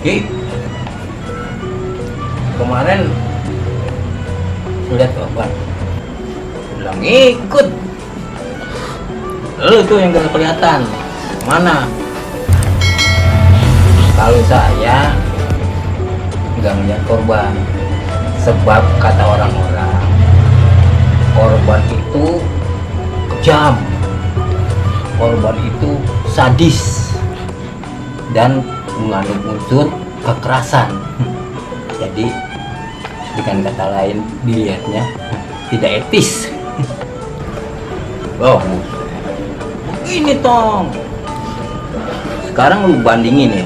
Ki, kemarin lihat korban bilang ikut, lu tuh yang gak kelihatan mana. Kalau saya nggak melihat korban, sebab kata orang-orang korban itu kejam, korban itu sadis dan mengandung unsur kekerasan. Jadi dengan kata lain dilihatnya tidak etis. Oh, begini Tong. Sekarang lu bandingin ya,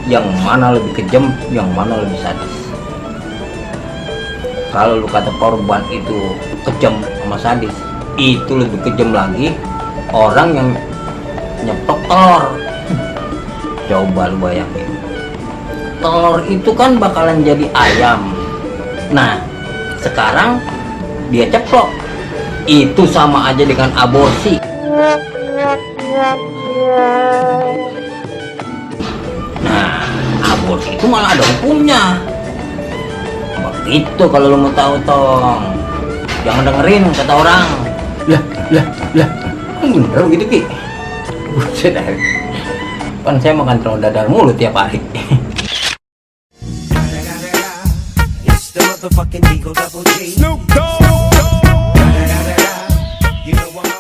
yang mana lebih kejam, yang mana lebih sadis. Kalau lu kata korban itu kejam sama sadis, itu lebih kejam lagi orang yang nyeplok telur. Coba lu bayangin, telur itu kan bakalan jadi ayam. Nah, sekarang dia ceplok, itu sama aja dengan aborsi. Nah, aborsi itu malah ada hukumnya. Begitu kalau lu mau tahu Tong. Jangan dengerin kata orang. Lah, kan bener gitu Ki. Buset dah. Kan saya makan telur dadar mulu tiap hari. Snoop Dogg. You know I'm